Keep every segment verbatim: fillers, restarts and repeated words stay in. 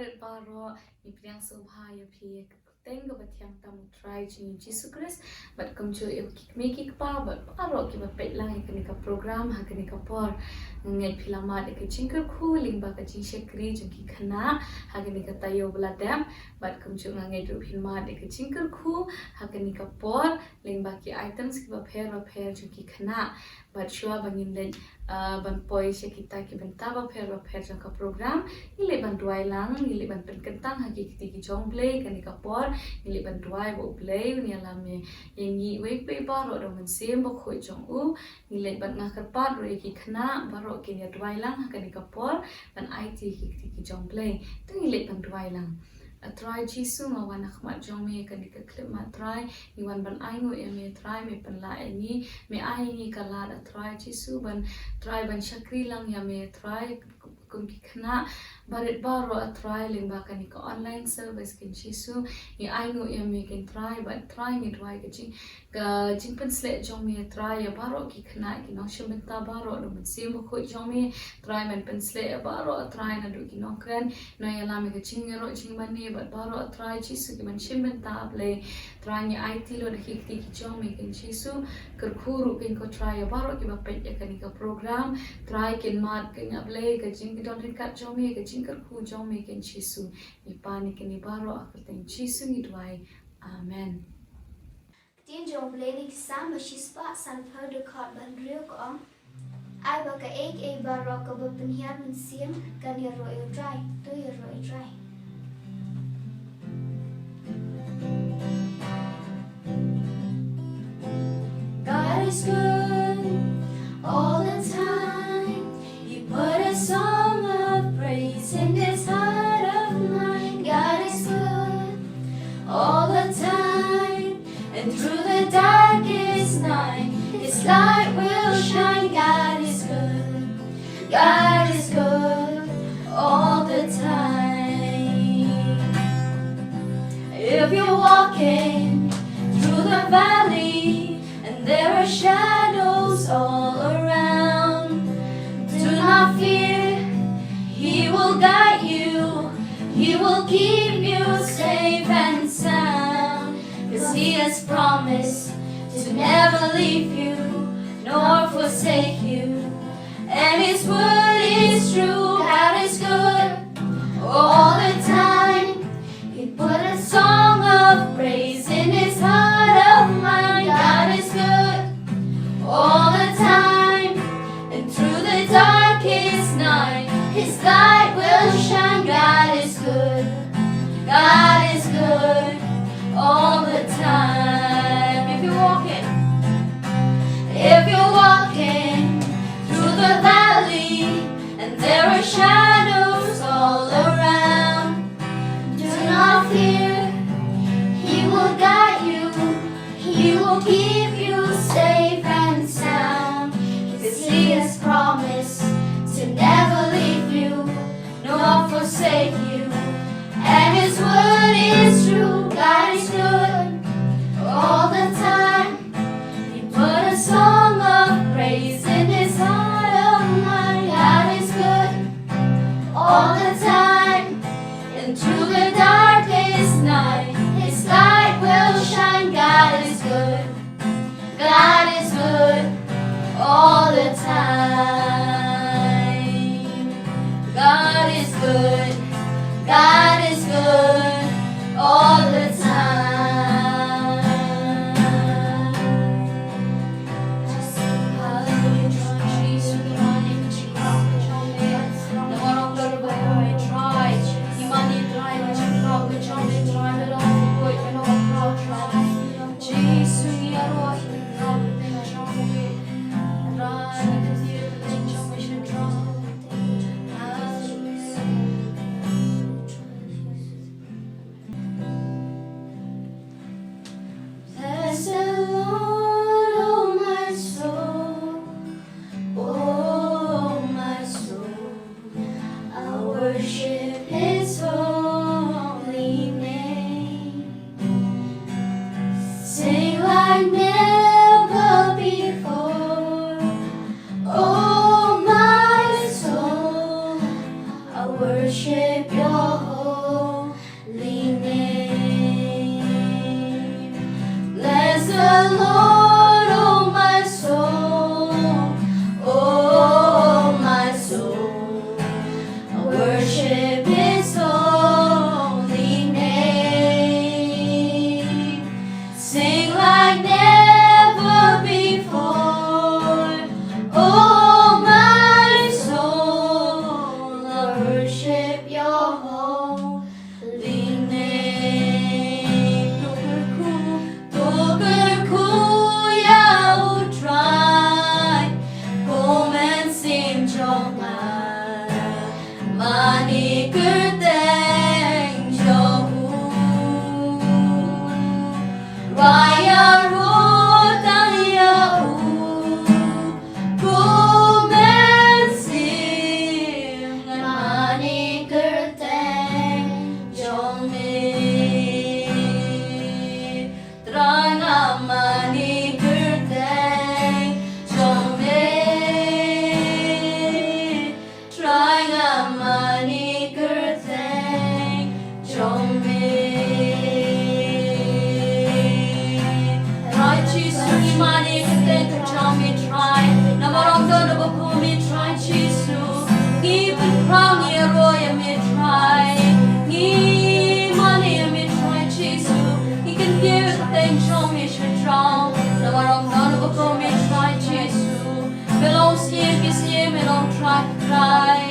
Baroh, ngi pdiang sngewbha ïa phi ïa ka kyrteng kaba thiang tam u Trai jong ngi Jisu Khrist, bad kumjuh ïa ki kmie ki kpa, bad baroh kiba peit lang ïa kane ka program ha kane ka por. Nga ngeit phi la mad ïa ka jingkyrkhu lyngba ka jingshakri jong ki khynnah ha kane ka taïew ba la dep, bad kumjuh nga ngeit ruh phi la mad ïa ka jingkyrkhu ha kane ka por lyngba ki items kiba pher ba pher jong ki khynnah. Bad shuwa ba ngin leit, ah, ban poi sha kita ki bynta ba pher ba pher jong ka program, ngi leit ban duwai lang, ngi leit ban pynkyntang ha ki kti ki jong U Blei kane ka por. Ngi leit ban duwai ba U Blei un ïalam ïa ngi uwei pa uwei baroh da U Mynsiem Bakhuid jong u. Ngi leit ban, nga kyrpad ruh ïa ki khynnah baroh kin ïa duwai lang ha kane ka por ban aiti ki kti ki jong U Blei. To ngi leit ban duwai lang. A Trai Jisu, nga wan ha khmat jong me kane ka khyllipmat Trai, ngi wan ban ainguh ïa me Trai, me pynlah ïa ngi, me ai ïa ngi ka lad a Trai Jisu ban, Trai, ban shakri lang ïa me Trai, kum ki khynnah barit baroh a Trai lyngba kane ka online service kin Jisu, ngi ainguh ïa me kin Trai, bad Trai ngi duwai ka jing ka jingpynsleh jong me Trai ïa baroh ki khynnah ki nongshim bynta baroh da U Mynsiem Bakhuid jong me Trai, men pynsleh ïa baroh Trai naduh ki nongkren nongïalam ïa ka jingïaroh jingmane bad baroh Trai Jisu ki ban shim bynta Blei. Trai ngi aiti lut da ki kti ki jong me kin Jisu, kyrkhu ruh kin ko Trai ïa baroh kiba peit ïa kane ka program. Trai kin mad kin ïa Blei ka jingkydon ryngkat jong me ka jingkyrkhu jong me kin Jisu. Ngi pan ïa kane baroh ha ka kyrteng Jisu ngi duwai. Amen. Ktien jong U Blei na ki Salm ba shispah sanphew dkhot ba hynriew ka ong, ai ba kaei kaei baroh kaba pynhiar mynsiem kan ïaroh ïa U Trai, to ïaroh ïa U Trai. God is good all the time. He put a song of praise in this heart of mine. God is good all the time. And through the darkest night, His light will shine. God is good. God is good all the time. If you're walking through the valley and there are shadows all around, do not fear, He will guide you. He will keep you safe and sound. 'Cause He has promised to never leave you nor forsake you. And His word is true, God is good all the time. He put a song of praise in this heart of mine. God is good all the time. And through the darkest night, His light will shine. God is good. God is good all the time. If you're walking, if you're walking through the valley and there are shadows all around, do not fear, He will guide you. He will keep you safe and sound. 'Cause He has promised to never leave you nor forsake you. And His word is true, God is good all the time. He put a song of praise in this heart of mine. God is good all the time. And through the darkest night, His light will shine. God is good. God is good all the time. God is good. God is good all the time. Hallelujah, Jesus. Bless the Lord, oh my soul, oh my soul, I worship His holy name. Sing like never before, oh my soul, I worship Your holy The Lord, oh my soul, oh my soul, worship his holy name. Sing like never before, oh my soul, worship your holy name. To kyrkhu, to kyrkhu ïa U Trai, ko mynsiem jong nga, mane kyrteng jong u. Rwai ïaroh tang ïa u, ko mynsiem, nga mane kyrteng jong me. Trai, nga mane kyrteng jong me. Trai, nga mane kyrteng jong me. Trai Jisu, ngi mane kyrteng ka jong me, Trai. Namar ong don uba kum me, Trai Jisu. Ngi pynphang, ngi ïaroh ïa me, Trai. Ngi mane ïa me, Trai Jisu. Ngi kyntiew ïa ka kyrteng jong me shajrong. Namar ong don uba kum me, Trai Jisu. Me long Syiem ki syiem, me long Trai ki trai.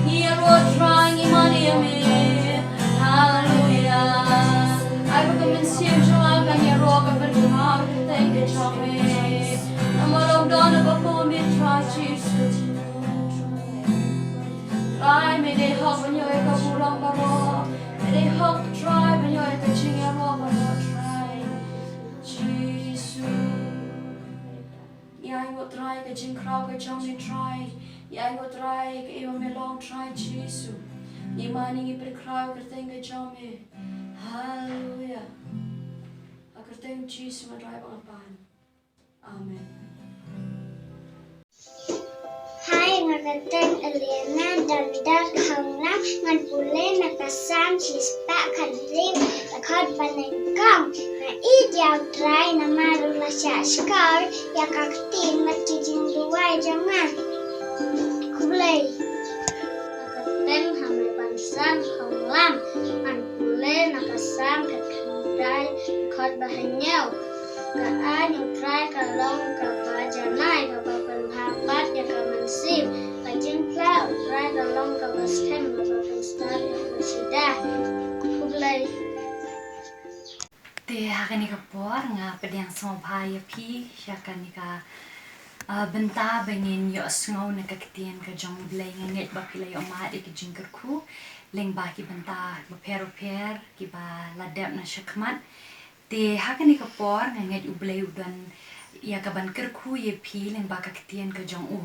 Ngi ïaroh, Trai, ngi mane ïa me. Haleluya. Ai ba ka mynsiem jong nga kan ïaroh, kan pynphang ïa ka kyrteng ka jong me. Namar ong don uba kum me, Trai Jisu. Trai, me dei hok ban ïoh ïa ka burom baroh. Me dei hok, Trai, ban ïoh ïa ka jingïaroh baroh, Trai Jisu. Ngi ainguh, Trai, ka jingkhraw ka jong me, Trai. Ngi ainguh, Trai, kaei ba me long, Trai Jisu. Ngi mane, ngi pynkhraw ïa ka kyrteng ka jong me. Haleluya. Ha ka kyrteng Jisu nga duwai bad nga pan. Amen. Hai, nga kyrteng Eliana Dondar Khonglang, ngan pule na ka Salm shispah khathynriew, dkhot banyngkong. Nga ïeit ïa U Trai namar u la shahshkor ïa ka ktien bad ki jingduwai jong nga. Khublei. Nga kyrteng Hamelpansan Khonglang, ngan pule na ka Salm khatkhyndai, dkhot bahynñiew. Ka aiñ U Trai ka long kaba janai, kaba pynbha pat ïa ka mynsiem. Ka jingphla U Trai ka long kaba skhem, kaba pynstad ïa ka shidah. Khublei. Te ha kane ka por nga pdiang sngewbha ïa phi sha kane ka, ah, bynta ba ngin ïohsngew na ka ktien ka jong U Blei. Nga ngeit ba phi la ïohmad ïa ki jingkyrkhu lyngba ki bynta bapher bapher kiba la dep na shakhmat. Te ha kane ka por nga ngeit U Blei u don ïa ka ban kyrkhu ïa phi lyngba ka ktien ka jong u.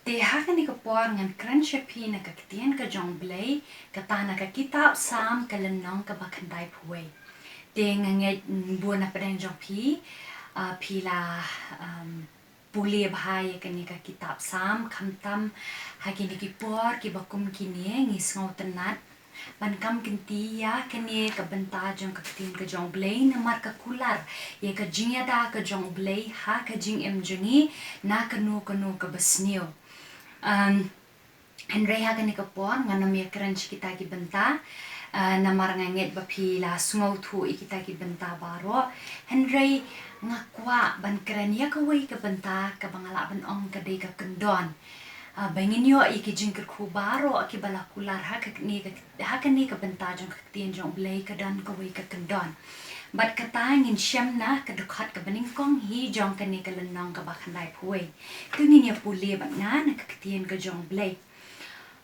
Te ha kane ka por ngan kren sha phi na ka ktien ka jong U Blei, kata na ka kitab Salm ka lynnong kaba khyndaiphew wei. Te nga ngeit, mm, bun na pdeng jong phi, ah, phi la, um, pule bha ïa kane ka kitab Salm, khamtam ha kine ki por kiba kum kine ngi sngewtynnat ban kam kynti ïa kane ka bynta jong ka ktien ka jong U Blei, namar ka kular ïa ka jingïada ka jong U Blei ha ka jingim jong ngi na kano kano kaba sniew. Um, hynrei ha kane ka por ngan ym ïakren sha kita ki bynta, ah, namar nga ngeit ba phi la sngewthuh ïa kita ki bynta baroh. Hynrei nga kwah ban kren ïa kawei ka bynta kaba nga lah ban ong ka dei ka kyndon. Ah, ba ngin ïoh ïa ki jingkyrkhu baroh kiba la kular ha kane ka, ha kane ka bynta jong ka ktien jong U Blei, ka don kawei ka kyndon. Bad kata ngin shem na ka dkhot kaba nyngkong hi jong kane ka lynnong kaba khyndaiphew wei. To ngin ïa pule bad nga na ka ktien ka jong U Blei.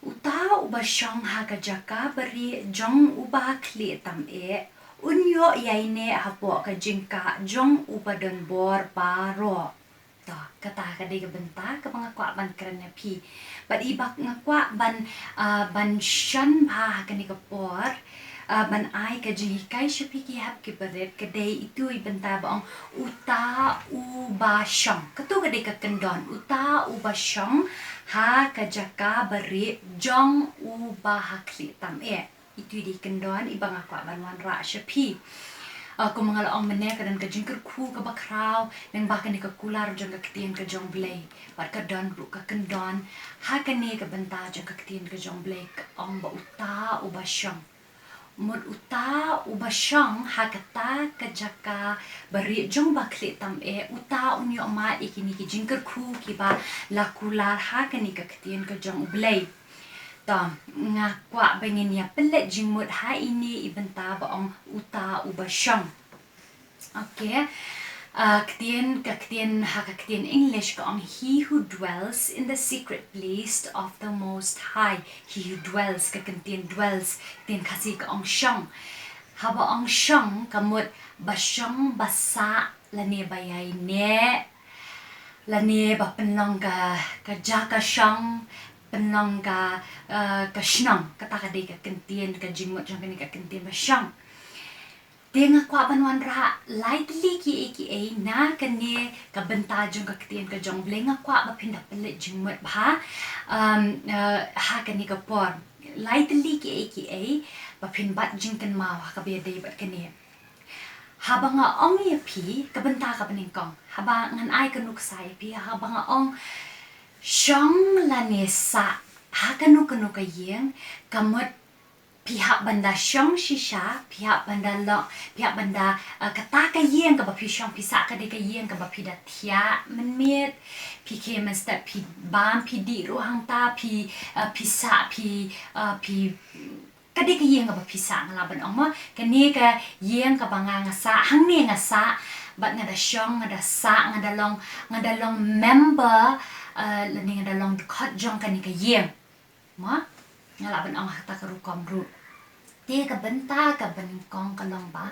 Uta uba shong ha ka jaka barieh jong uba khlieh tam eh, un ïoh ïaineh hapoh ka jingkah jong uba don bor baroh. To, kata ka dei ka bynta kaba nga kwah ban kren ïa phi. Bad i ba nga kwah ban, ah, ban shon bha ha kane ka por, ah, ban ai ka jinghikai sha phi ki hep ki barit, ka dei itu i bynta ba ong uta uba shong. Kato ka dei ka kyndon, uta uba shong ha ka jaka barieh jong uba ha khlieh tam eh. Itu i dei kyndon i ba nga kwah ban wanrah sha phi. Uh, kumba nga la ong mynne, ka don ka jingkyrkhu kaba khraw lyngba kane ka kular jong ka ktien ka jong U Blei. Bad ka don ruh ka kyndon ha kane ka bynta jong ka ktien ka jong U Blei, ka ong ba uta uba shong. Mut uta uba shong ha kata ka jaka barieh jong u bakhlieh tam eh, uta un ïoh mad ïa kine ki jingkyrkhu kiba la kular ha kane ka ktien ka jong U Blei. To, nga kwah ba ngin ïa pynleit jingmut ha ine i bynta ba ong uta uba shong. Okay. Uh, ktien, ka ktien, ha ka ktien English ka ong, "He who dwells in the secret place of the Most High." He who dwells, ka ktien dwells, ktien Khasi ka ong shong. Haba ong shong, ka mut ba shong, ba sah, lane ba ïaineh, lane ba pynlong ka, ka jaka shong, pynlong ka, uh, ka shnong. Kata ka dei ka ktien, ka jingmut jong kane ka ktien ba shong. Te nga kwah ban wanrah lai tylli kiei kiei na kane ka bynta jong ka ktien ka jong U Blei. Nga kwah ba phin da pynleit jingmut bha, um, uh, ha kane ka por. Lai tylli kiei kiei ba phin bat jingkynmaw ha kaba ïadei bad kane. Haba nga ong ïa phi ka bynta kaba nyngkong, haba ngan ai ka nuksa ïa phi, haba nga ong shong lane sah ha kano kano ka ïing, ka mut phi hap ban da shong shisha, phi hap ban da long, phi hap ban da, uh, kata ka ïing kaba phi shong phi sah ka dei ka ïing kaba phi da thiah mynmiet, phi khem mynstep, phi bam phi dih ruh hangta, phi, uh, phi sah, phi, uh, phi, ka dei ka ïing kaba phi sah, nga lah ban ong mo. Kane ka ïing kaba nga, nga sah, hangne nga sah, bad nga da shong, nga da sah, nga da long, nga da long member, uh, lane nga da long dkhot jong kane ka ïing. Mo, nga lah ban ong ha kata ka rukom ruh. Te ka bynta kaba nyngkong ka long ba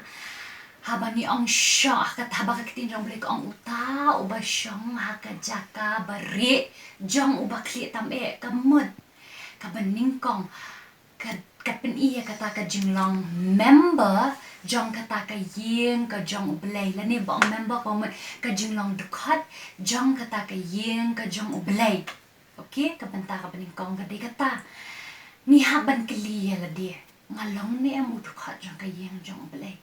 haba ngi ong shong, ha ka, haba ka ktien jong U Blei ka ong uta uba shong ha ka jaka barieh jong u bakhlieh tam eh, ka mut kaba nyngkong ka, ka pyni ïa kata ka jinglong member jong kata ka ïing ka jong U Blei, lane ba ong member ka mut ka jinglong dkhot jong kata ka ïing ka jong U Blei. Okay, ka bynta kaba nyngkong ka dei kata. Ngi hap ban kylli ïa lade, nga long ne em u dkhot jong ka ïing jong U Blei?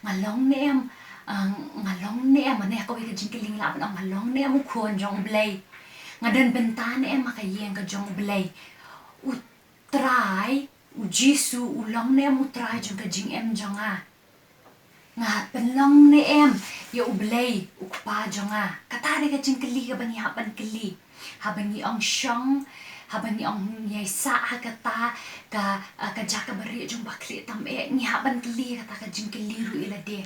Nga long ne em, ah, nga long ne em, ne kawei ka jingkylli ngi lah ban ong, nga long ne em u khun jong U Blei? Nga don bynta ne em ha ka ïing ka jong U Blei? U Trai, u Jisu, u long ne em u Trai jong ka jingim jong nga? Nga pynlong ne em ïa U Blei u Kpa jong nga? Kata dei ka jingkylli kaba ngi hap ban kylli. Haba ngi ong shong, haba ngi ong ngi ïai sah ha kata ka, ah, ka jaka barieh jong u bakhlieh tam eh, ngi hap ban kylli kata ka jingkylli ruh ïa lade,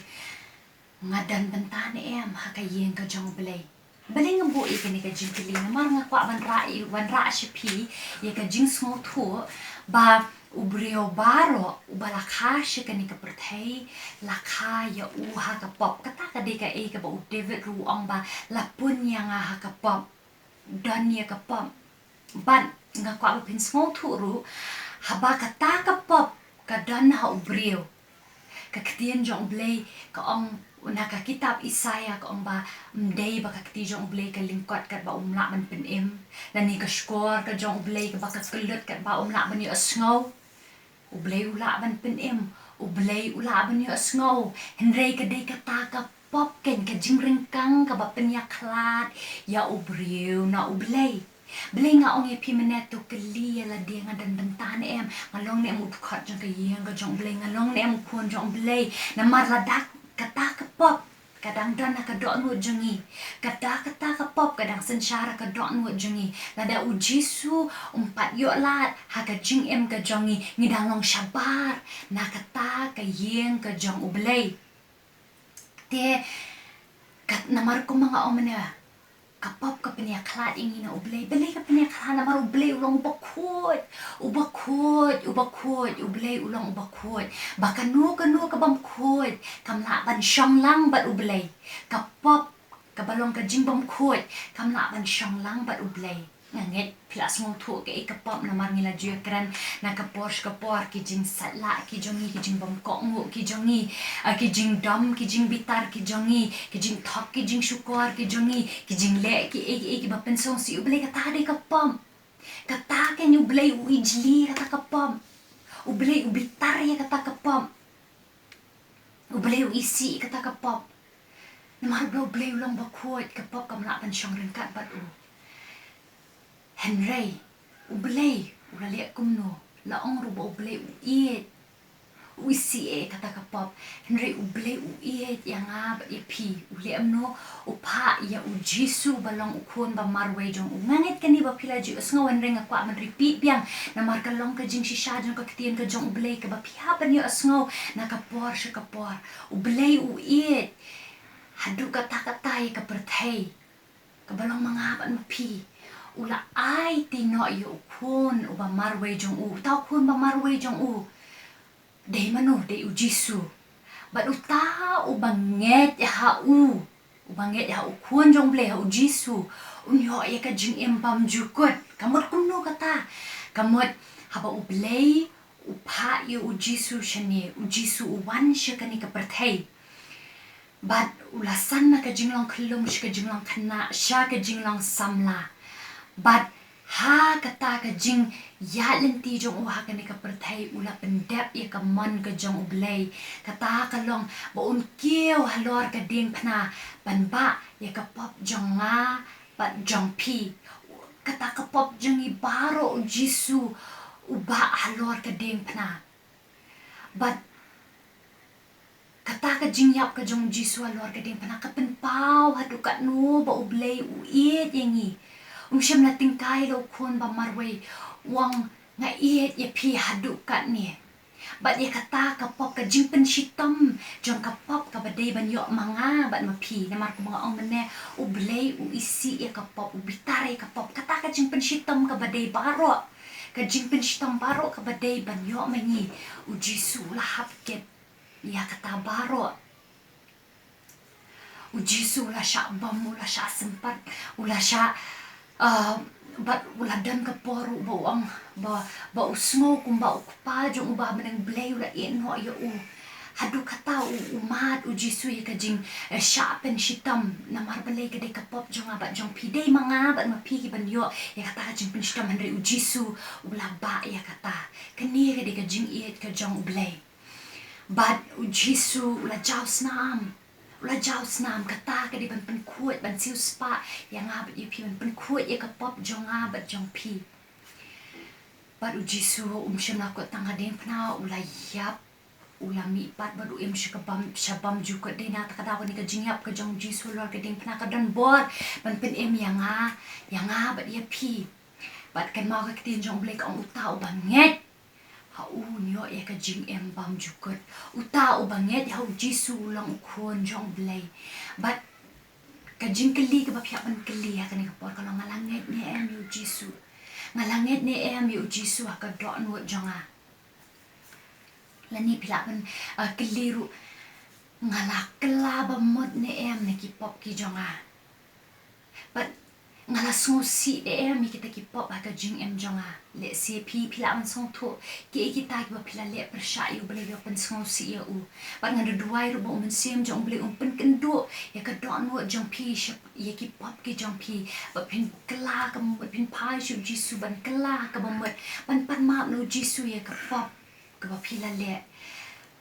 nga don bynta ne em ha ka ïing ka jong U Blei? Balei nga buh ïa kane ka jingkylli? Namar nga kwah ban rah, wanrah sha phi ïa ka jingsngewthuh ba u briew baroh uba la kha sha kane ka pyrthei, la kha ïa u ha ka pop. Kata ka dei kaei kaba u David ruh u ong ba la pun ïa nga ha ka pop. Don ïa ka pop. Bad nga kwah ba phin sngewthuh ruh, haba kata ka pop ka don ha u briew, ka ktien jong U Blei ka ong, na ka kitab Isaïah ka ong ba ym dei ba ka kti jong U Blei ka lyngkot katba um lah ban pynim, lane ka shkor ka jong U Blei kaba ka kyllut katba um lah ban ïohsngew. U Blei u lah ban pynim, U Blei u lah ban ïohsngew. Hynrei ka dei kata ka pop, kane ka jingryngkang kaba pynïakhlad ïa u briew na U Blei. Balei nga ong ïa phi mynne, to kylli ïa lade, nga don bynta ne em? Nga long ne em u dkhot jong ka ïing ka jong U Blei? Nga long ne em u khun jong U Blei? Namar lada kata ka pop ka dang don ha ka dohnud jong ngi, kata, kata ka pop ka dang synshar ha ka dohnud jong ngi, lada U Jisu um pat ïoh lad ha ka jingim ka jong ngi, ngi dang long shabar na kata ka ïing ka jong U Blei. Te, kat, namar kumba nga ong mynne, ka pop ka pynïakhlad ïa ngi na U Blei. Balei ka pynïakhlad? Namar U Blei u long uba khuid, uba khuid, uba khuid. U Blei u long uba khuid. Ba kano kano kabym khuid kam lah ban shong lang bad U Blei. Ka pop kaba long ka jingbymkhuid kam lah ban shong lang bad U Blei. Nga ngeit phi la sngewthuh kaei ka pop, namar ngi la ju ïakren na ka por sha ka por, ki jingsaitlah ki jong ngi, ki jingbymkohnguh ki jong ngi, ah, ki jingdom, ki jingbitar ki jong ngi, ki jingthok, ki jingshukor ki jong ngi, ki jingleh kiei kiei kiba pynsngewsih U Blei, kata dei ka pop. Kata keiñ U Blei u ijli kata ka pop. U Blei u bitar ïa kata ka pop. U Blei u isih ïa kata ka pop. Namar ba U Blei u long bakhuid, ka pop kam lah ban shong ryngkat bad u. Hynrei U Blei u la leh kumno? La ong ruh ba U Blei u ïeit, u isih ïa kata ka pop. Hynrei U Blei u ïeit ïa nga bad ïa phi. U leh kumno? U phah ïa U Jisu ba long u khun ba marwei jong u. Nga ngeit kane ba phi la ju ïohsngew, hynrei nga kwah ban repeat biang namar ka long ka jingshisha jong ka ktien ka jong U Blei kaba phi hap ban ïohsngew na ka por sha ka por. U Blei u ïeit haduh katta katta ïa ka pyrthei kaba long ma nga bad ma phi. U la aiti noh ïa u khun uba marwei jong u. Uta u khun ba marwei jong u dei mano? Dei U Jisu. Bad uta uba ngeit ha u, uba ngeit ha u khun jong U Blei, ha U Jisu, un ïoh ïa ka jingim bymjukut. Ka mut kumno kata? Ka mut haba U Blei u phah ïa U Jisu shane, U Jisu u wan sha kane ka pyrthei. Bad u la san na ka jinglong khyllung sha ka jinglong khynnah, sha ka jinglong samla. Bad ha kata ka jingïaid lynti jong u ha kane ka pyrthei, u la pyndep ïa ka mon ka jong U Blei. Kata ka long ba un kiew halor ka diengphna ban bah ïa ka pop jong nga bad jong phi. Kata ka pop jong ngi baroh U Jisu u bah halor ka diengphna. Bad kata ka jingïap ka jong U Jisu halor ka diengphna ka pynpaw haduh katno ba U Blei u ïeit ïa ngi. Um shym la tyngkai la u khun ba marwei, u ong, nga ïeit ïa phi haduh katne. Bad ïa kata ka pop, ka jingpynshitom jong ka pop kaba dei ban ïoh ma nga bad ma phi. Namar kumba nga ong mynne, U Blei u isih ïa ka pop, u bitar ïa ka pop. Kata ka jingpynshitom kaba dei baroh, ka jingpynshitom baroh kaba dei ban ïoh ma ngi, U Jisu u la hap kit ïa kata baroh. U Jisu u la shah bam, u la shah sympat, u la shah, uh, bad u la don ka por ruh ba u ong, ba, ba u sngew kumba u Kpa jong u ba ha bneng Blei u la ïehnoh ïa u. Haduh kata u, u mad U Jisu ïa ka jing, eh, shah pynshitom, namar balei? Ka dei ka pop jong nga bad jong phi, dei ma nga bad ma phi ki ban ïoh ïa kata ka jingpynshitom, hynrei U Jisu u la bah ïa kata. Kane ka dei ka jingïeit ka jong U Blei. Bad U Jisu u la jaw snam. U la jaw snam, kata ka dei ban pynkhuid, ban siewspah ïa nga bad ïa phi, ban pynkhuid ïa ka pop jong nga bad jong phi. Bad U Jisu um shym la kut tang ha diengphna, u la ïap, u la mihpat bad u im sha ka bym, sha bymjukut. Dei na kata ka daw kane ka jingïap ka jong U Jisu halor ka diengphna ka don bor ban pynim ïa nga, ïa nga bad ïa phi. Bad kynmaw ka ktien jong U Blei ka ong, uta uba ngeit ha u un ïoh ïa ka jingim bymjukut. Uta uba ngeit ha U Jisu u long u khun jong U Blei. Bad ka jingkylli kaba phi hap ban kylli ha kane ka por ka long, nga la ngeit ne em ïa U Jisu? Nga la ngeit ne em ïa U Jisu ha ka dohnud jong nga? Lane phi lah ban, uh, kylli ruh, nga la kylla bamut ne em na ki pop ki jong nga? Bad nga la sngewsih ne em ïa kita ki pop ha ka jingim jong nga? Lehse phi, phi lah ban sngewthuh kiei kita kiba phi la leh pyrshah ïa U Blei, ïa ban sngewsih ïa u. Bad nga duwai ruh ba U Mynsiem jong U Blei un pynkynduh ïa ka dohnud jong phi sha, ïa ki pop ki jong phi, ba phin kylla ka bamut, phin phai sha U Jisu ban kylla ka bamut, ban pan map na U Jisu ïa ka pop kaba phi la leh.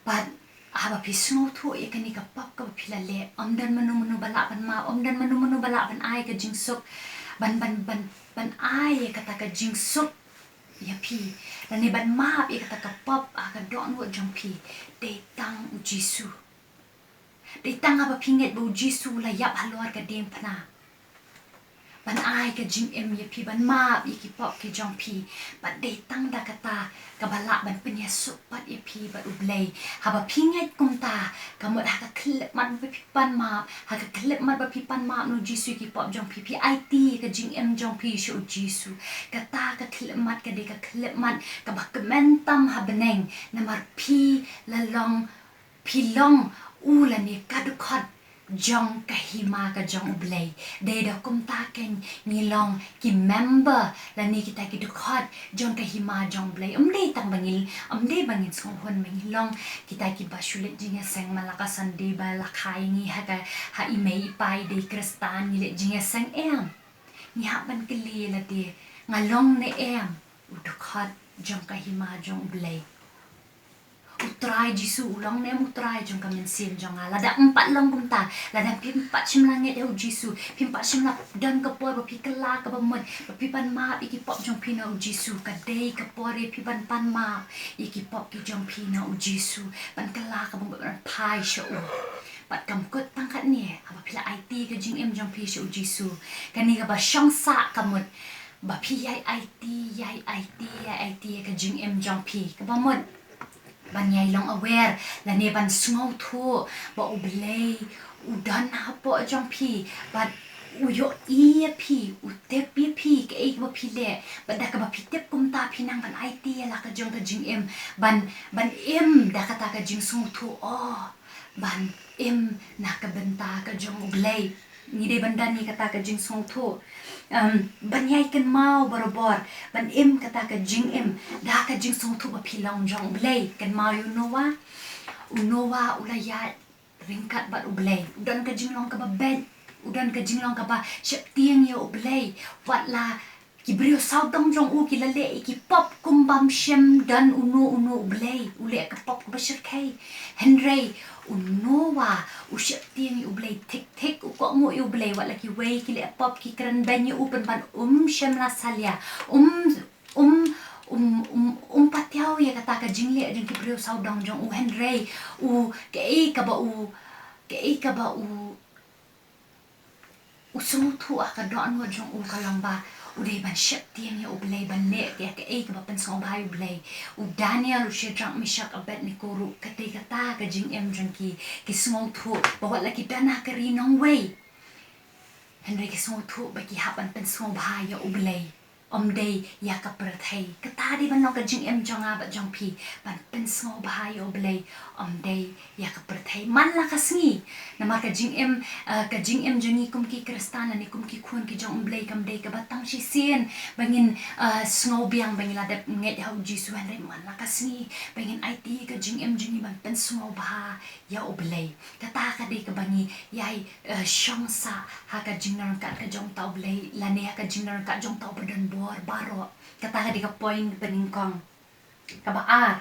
Bad haba phi sngewthuh ïa kane ka pop kaba phi la leh, ym don mano mano ba lah ban map, ym don mano mano ba lah ban ai ka jingsuk, ban, ban, ban, ban ai ïa kata ka jingsuk ïa phi, lane ban map ïa kata ka pop ha ka dohnud jong phi. Dei tang U Jisu. Dei tang haba phi ngeit ba U Jisu u la ïap halor ka diengphna ban ai ka jingim ïa phi, ban map ïa ki pop ki jong phi. Bad dei tang da kata kaba lah ban pynïasuk pat ïa phi bad U Blei. Haba phi ngeit kumta, ka mut ha ka khyllipmat ba phi pan map, ha ka khyllipmat ba phi pan map na U Jisu ïa ki pop jong phi, phi aiti ïa ka jingim jong phi sha U Jisu, kata ka khyllipmat ka dei ka khyllipmat kaba kmen tam ha bneng, namar phi la long, phi long u lane ka dkhot jong ka hima ka jong U Blei. Dei da kumta keiñ ngi long ki member lane kita ki dkhot jong ka hima jong U Blei. Ym dei tang ba ngi, ym dei ba ngin sngewhun ba ngi long kita kiba shu leit jingïaseng man la ka Sunday ba la kha ïa ngi ha ka, ha i mei i pa i dei Khristan ngi leit jingïaseng, em. Ngi hap ban kylli lade, nga long ne em u dkhot jong ka hima jong U Blei? U Trai Jisu u long ne em u Trai jong ka mynsiem jong nga. Lada ym pat long kumta, lada phim pat shym la ngeit ïa u Jisu, phim pat shym la don ka por ba phi kylla kaba mut ba phi pan map ïa ki pop jong phi na u Jisu, ka dei ka por ïa phi ban pan map ïa ki pop ki jong phi na u Jisu, ban kylla kaba mut, ban phai sha u. Bad kam kut tang katne, haba phi la aiti ka jingim jong phi sha u Jisu, kane kaba shong sah ka mut ba phi ïai aiti, ïai aiti, ïai aiti ïa ka jingim jong phi kaba mut ban ïai long aware lane ban sngewthuh ba u Blei u don hapoh jong phi, bad u ïohi ïa phi, u tip ïa phi kaei kaba phi leh, bad da kaba phi tip kumta phi nang ban aiti ïa la ka jong ka jingim, ban, ban im da kata ka jingsngewthuh, oh, ban im na ka bynta ka jong u Blei. Ngi dei ban don ïa kata ka jingsngewthuh. Um, ban ïai kynmaw barabor, ban im kata ka jingim da ka jingsngewthuh ba phi long jong u Blei. Kynmaw ïa u Noah. U Noah u la ïaid ryngkat bad u Blei. U don ka jinglong kaba beit, u don ka jinglong kaba sheptieng ïa u Blei. Wat la ki briew sawdong jong u ki la leh ïa ki pop kum bym shym don uno uno u Blei, u leh ka pop kaba shyrkhei. Hynrei u Noah u sheptieng ïa u Blei thik thik, u kohnguh ïa u Blei, wat la kiwei ki leh pop ki kren beiñ ïa u pynban um shym la salia, um, um, um, um, um patiaw ïa kata ka jingleh jong ki briew sawdong jong u. Hynrei u, kaei kaba u, kaei kaba u u sngewthuh ha ka dohnud jong u ka long ba u dei ban sheptieng ïa u Blei, ban leh ïa kaei kaba pynsngewbha ïa u Blei. U Daniel, u Shadrach, Meshach, Abednego ruh ka dei kata ka jingim jong ki, ki sngewthuh ba wat la ki don ha ka ri nongwei, hynrei ki sngewthuh ba ki hap ban pynsngewbha ïa u Blei, ym dei ïa ka pyrthei. Kata dei ban long ka jingim jong nga bad jong phi, ban pynsngewbha ïa u Blei, ym dei ïa ka pyrthei man la ka sngi. Namar ka jingim, eh, ka jingim jong ngi kum ki Khristan lane kum ki khun ki jong u Blei kam dei kaba tang shisien ba ngin, eh, sngewbiang ba ngin la dep ngeit ha u Jisu, hynrei man la ka sngi ba ngin aiti ka jingim jong ngi ban pynsngewbha ïa u Blei. Kata ka dei kaba ngi ïai, eh, shong sah ha ka jingdon ryngkat ka jong uta u Blei lane ha ka jingdon ryngkat jong uta uba don bor baroh. Kata ka dei ka point ba nyngkong. Kaba ar,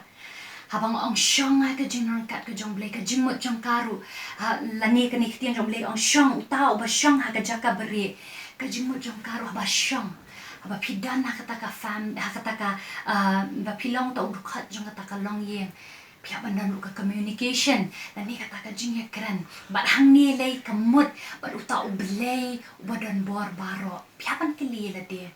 haba nga ong shong ha ka jingdon ryngkat ka jong u Blei, ka jingmut jong ka ruh, ha, lane kane ka ktien jong u Blei ong shong, uta uba shong ha ka jaka barieh. Ka jingmut jong ka ruh haba shong, haba phi don ha kata ka fam, ha kata ka, ah, ba phi long uta u dkhot jong kata ka longïing, phi hap ban don ruh ka communication lane kata ka jingïakren. Bad hangne lei ka mut bad uta u Blei uba don bor baroh. Phi hap ban kylli ïa lade,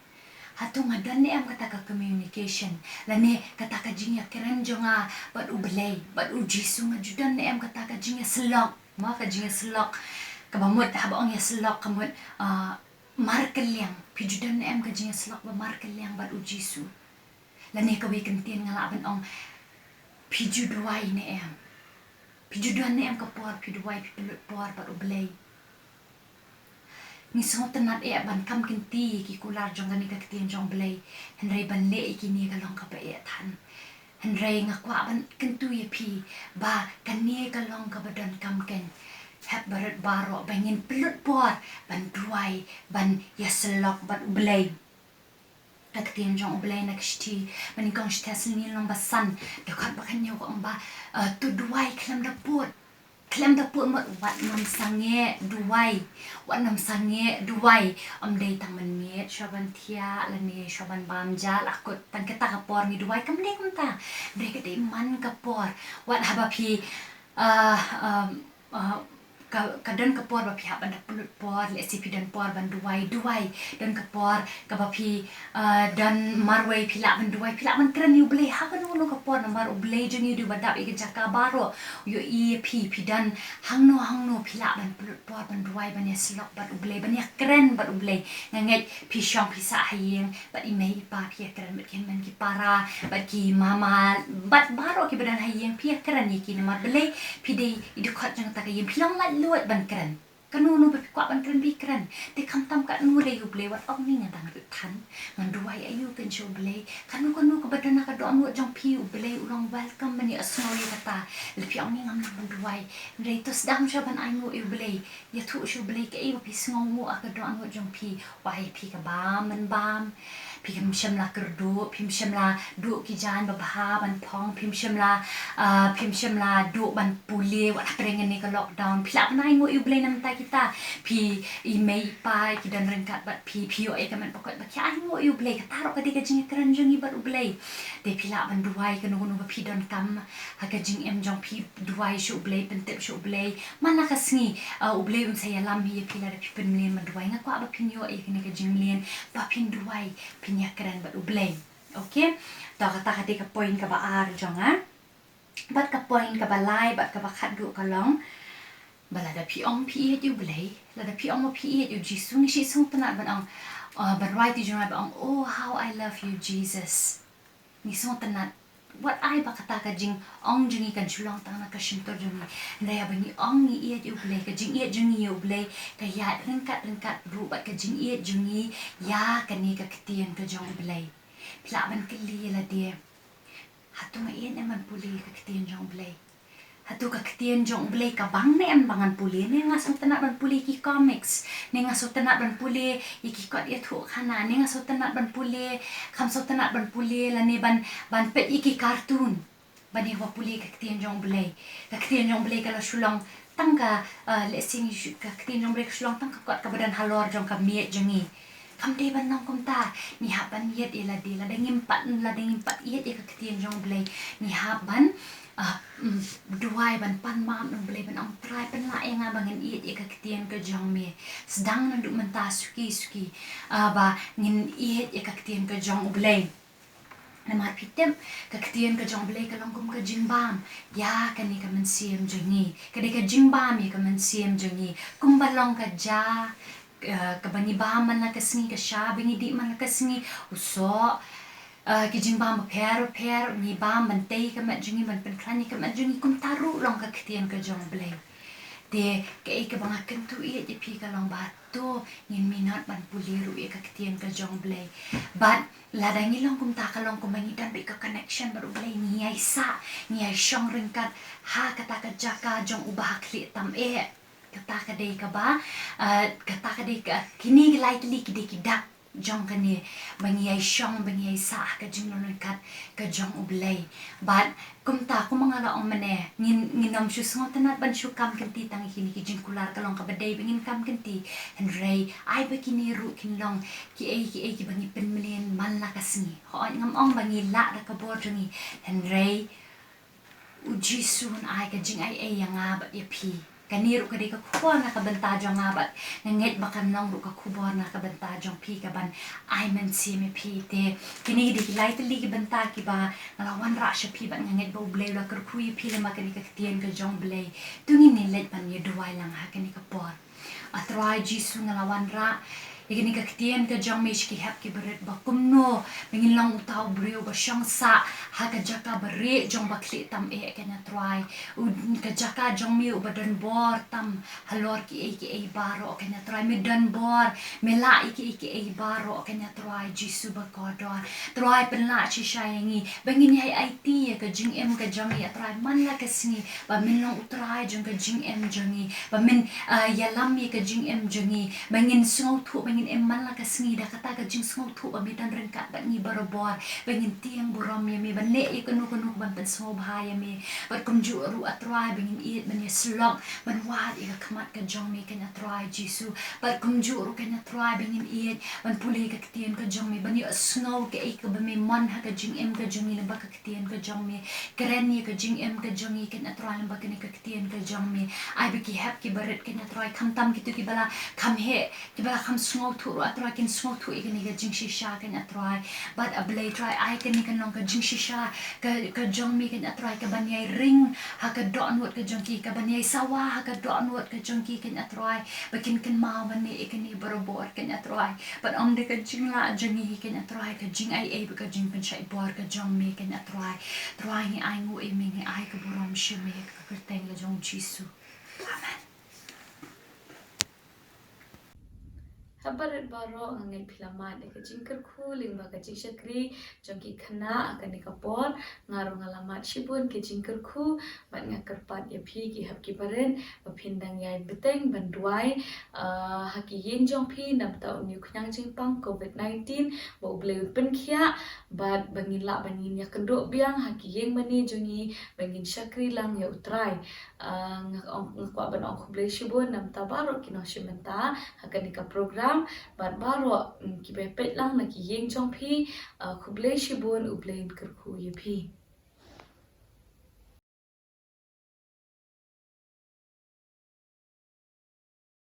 hato nga don ne em kata ka communication lane kata ka jingïakren jong nga bad u Blei, bad u Jisu? Nga ju don ne em kata ka jingïasyllok? Mo, ka jingïasyllok kaba mut, haba ong ïasyllok ka mut, ah, markylliang. Phi ju don ne em ka jingïasyllok ba markylliang bad u Jisu? Lane kawei ka ktien nga lah ban ong, phi ju duwai ne em? Phi ju don ne em ka por phi duwai, phi pynlut por bad u Blei? Ngi sngewtynnat eh ban kam kynti ïa ki kular jong kane ka ktien jong u Blei, hynrei ban leh ïa kine ka long kaba eh than. Hynrei nga kwah ban kyntu ïa phi ba kane ka long kaba donkam kein. Hep barit baroh ba ngin pynlut por ban duwai, ban ïasyllok bad u Blei. Ka ktien jong u Blei na ka shithi, ba nyngkong shithi Thessaloni lynnong ba san, dkhot ba khathynñiew ka ong ba, eh, to duwai khlem da pud. Khlem da pud mut, wat nym sangeh duwai. Wat nym sangeh duwai. Ym dei tang mynmiet shuwa ban thiah lane shuwa ban bam ja la kut, tang kata ka por ngi duwai, kam dei kumta. Hynrei ka dei man ka por. Wat haba phi, ah, ah, ah, ka, ka don ka por ba phi hap ban da pynlut por, lehse phi don por ban duwai, duwai. Don ka por kaba phi, ah, don marwei, phi lah ban duwai, phi lah ban kren ïa u Blei ha kano kano ka por, namar u Blei jong ngi u dei uba dap ïa ka jaka baroh. U ïohi ïa phi, phi don hangno hangno, phi lah ban pynlut por ban duwai, ban ïasyllok bad u Blei, ban ïakren bad u Blei. Nga ngeit phi shong phi sah ha ïing, bad i mei i pa phi ïakren, bad ki hynmen ki para, bad ki mama, bad baroh kiba don ha ïing phi ïakren ïa ki, namar balei? Phi dei i dkhot jong kata ka ïing, phi long laitluid ban kren. Kano kano ba phi kwah ban kren phi kren. Te khamtam katno lei ïa u Blei, wat ong ni nga dang rit than, ngan duwai aïu kein sha u Blei? Kano kano kaba don ha ka dohnud jong phi, u Blei u long welcome ban ïohsngew ïa kata. Lada phi ong ni ngam nang ban duwai, hynrei to sdang shuwa ban ainguh ïa u Blei. Ïathuh sha u Blei kaei ba phi sngewnguh ha ka dohnud jong phi. Wai ïa phi ka bam ban bam, Phim shym la kyrduh, phim shym la duh ki jaiñ babha ban phong, phim shym la, ah, phim shym la duh ban pule, wat hapdeng kane ka lockdown. Phi lah ban ainguh ïa U Blei namar kita. Phi i mei i pa ki don ryngkat bad phi, phi ïoh ïa ka met ba koit ba ki ainguh ïa U Blei, kata ruh ka dei ka jingïakren jong ngi bad U Blei. Te phi lah ban duwai kano kano ba phi donkam ha ka jingim jong phi, duwai sha U Blei, pyntip sha U Blei. Man la ka sngi, ah, U Blei un sa ïalam hi ïa phi lada phi pynmlien ban duwai. Nga kwah ba phin ïoh ïa kane ka jingmlien ba phin duwai, phin ïakren bad U Blei. Okay? To kata ka dei ka point kaba ar jong nga. Bad ka point kaba lai bad kaba khatduh ka long ba lada phi ong phi ïeit ïa U Blei, lada phi ong ba phi ïeit ïa U Jisu, ngi sngewtynnat ban ong, ah, ban rwai ïa u jingïeit ba ong, "Oh, how I love you, Jesus." Ngi sngewtynnat. Wat ai ba kata ka jingong jong ngi kan shu long tang na ka shyntur jong ngi. Hynrei haba ngi ong ngi ïeit ïa U Blei, ka jingïeit jong ngi ïa U Blei ka ïaid ryngkat ryngkat ruh bad ka jingïeit jong ngi ïa kane ka ktien ka jong U Blei. Phi lah ban kylli ïa lade, hato nga ïeit ne em ban pule ïa ka ktien jong U Blei? Hato ka ktien jong U Blei ka bang ne em ba ngan pule? Ne nga sngewtynnat ban pule ki comics, ne nga sngewtynnat ban pule ïa ki kot ïathuhkhana, ne nga sngewtynnat ban pule, kham sngewtynnat ban pule lane ban, ban peit ïa ki cartoon ban ïa pule ka ktien jong U Blei. Ka ktien jong U Blei ka la shu long tang ka, ah, lehse ngi shu, ka ktien jong U Blei ka shu long tang ka kot kaba don halor jong ka miej jong ngi. Kam dei ban long kumta. Ngi hap ban ïeit ïa lade, lada ngim pat, lada ngim pat ïeit ïa ka ktien jong U Blei, ngi hap ban, ah, mm, duwai, ban pan map na U Blei, ban ong, Trai, pynlah ïa nga ba ngan ïeit ïa ka ktien ka jong me. Sdang naduh mynta suki suki, ah, ba ngin ïeit ïa ka ktien ka jong U Blei. Namar phi tip, ka ktien ka jong U Blei ka long kum ka jingbam ïa kane ka mynsiem jong ngi. Ka dei ka jingbam ïa ka mynsiem jong ngi. Kumba long ka ja, eh, kaba ngi bam man la ka sngi, ka sha ba ngi dih man la ka sngi, u soh, eh, ki jingbam bapher bapher ngi bam ban tei ka met jong ngi, ban pynkhlaiñ ïa ka met jong ngi, kumta ruh long ka ktien ka jong U Blei. Te kaei kaba nga kyntu ïa phi ka long ba to ngin minot ban pule ruh ïa ka ktien ka jong U Blei. Bad lada ngi long kumta ka long kumba ngi don beit ka connection bad U Blei, ngi ïai sah, ngi ïai shong ryngkat ha kata ka jaka jong uba ha khlieh tam eh. Kata ka dei kaba, eh, kata ka dei ka, kine ki lai tylli ki dei ki dak jong kane, ba ngi ïai shong, ba ngi ïai sah ha ka jinglong ryngkat ka jong U Blei. Bad kumta, kumba nga la ong mynne, ngin, ngin ym shu sngewtynnat ban shu kam kynti tang ïa kine ki jingkular, ka long kaba dei ba ngin kam kynti. Hynrei ai ba kine ruh kin long kiei kiei kiba ngi pynmlien man la ka sngi. Hooid, ngam ong ba ngi lah da ka bor jong ngi, hynrei U Jisu un ai ka jingaiei ïa nga bad ïa phi. Kane ruh ka dei ka khubor na ka bynta jong nga bad nga ngeit ba kan long ruh ka khubor na ka bynta jong phi, kaban ai mynsiem ïa phi. Te kine ki dei ki lai tylli ki bynta kiba nga la wanrah sha phi bad nga ngeit ba U Blei u la kyrkhu ïa phi lyngba kane ka ktien ka jong U Blei. To ngin ïa leit ban ïa duwai lang ha kane ka por. A Trai Jisu, nga la wanrah ïa kane ka ktien ka jong me sha ki hep ki barit, ba kumno ba ngin long uta u briew ba shong sah ha ka jaka barieh jong ba khlieh tam eh, kynja Trai. U, ka jaka jong me uba don bor tam halor kiei kiei baroh, kynja Trai. Me don bor, me lah ïa kiei kiei baroh, kynja Trai Jisu ba kordor. Trai, pynlah shisha ïa ngi ba ngin ïai aiti ïa ka jingim ka jong ngi, a Trai, man la ka sngi, ba men long U Trai jong ka jingim jong ngi, ba men, ah, ïalam ïa ka jingim jong ngi, ba ngin sngewthuh ba ngin im man la ka sngi da kata ka jingsngewthuh ba me don ryngkat bad ngi barabor, ba ngin tieng burom ïa me, ban leh ïa kano kano ban pynsngewbha ïa me. Bad kumjuh ruh, a Trai, ba ngin ïeit ban ïasyllok, ban wad ïa ka khmat ka jong me, kynja Trai Jisu. Bad kumjuh ruh, kynja Trai, ba ngin ïeit ban pule ïa ka ktien ka jong me, ban ïohsngew kaei kaba me mon ha ka jingim ka jong ngi lyngba ka ktien ka jong me. Kren ïa ka jingim ka jong ngi, kynja Trai, lyngba kane ka ktien ka jong me. Ai ba ki hep ki barit, kynja Trai, khamtam kito kiba la kham heh, kiba la kham sngewthuh ruh, a Trai, kin sngewthuh ïa kane ka jingshisha, kynja Trai. Bad A Blei Trai, ai kane kan long ka jingshisha ka, ka jong me, kynja Trai, kaban ïai ring ha ka dohnud ka jong ki, kaban ïai sawa ha ka dohnud ka jong ki, kynja Trai, ba kin kynmaw ban leh ïa kane barabor, kynja Trai. Bad ym dei ka jinglah jong ngi, kynja Trai, ka jingaiei bad ka jingpynshait bor ka jong me, kynja Trai. Trai, ngi ainguh ïa me, ngi ai ka burom sha me, ha ka kyrteng la jong U Jisu. Amen. Barit baroh, nga ngeit phi la mad ïa ka jingkyrkhu lyngba ka jingshakri jong ki khynnah ha kane ka por. Nga ruh nga la mad shibun ka jingkyrkhu bad nga kyrpad ïa phi ki hep ki barit ba phin dang ïai bteng ban duwai, ah, ha ki ïing jong phi namar u new khñiang jingpang covid nineteen, ba U Blei un pynkhiah bad ba ngin lah ban ngin ïakynduh biang ha ki ïing mane jong ngi, ba ngin shakri lang ïa U Trai. Ah, nga ong, nga kwah ban ong khublei shibun namar baroh ki nongshim bynta ha kane ka program bad baroh, mm, kiba peit lang na ki ïing jong phi. Ah, khublei shibun, U Blei un kyrkhu ïa phi.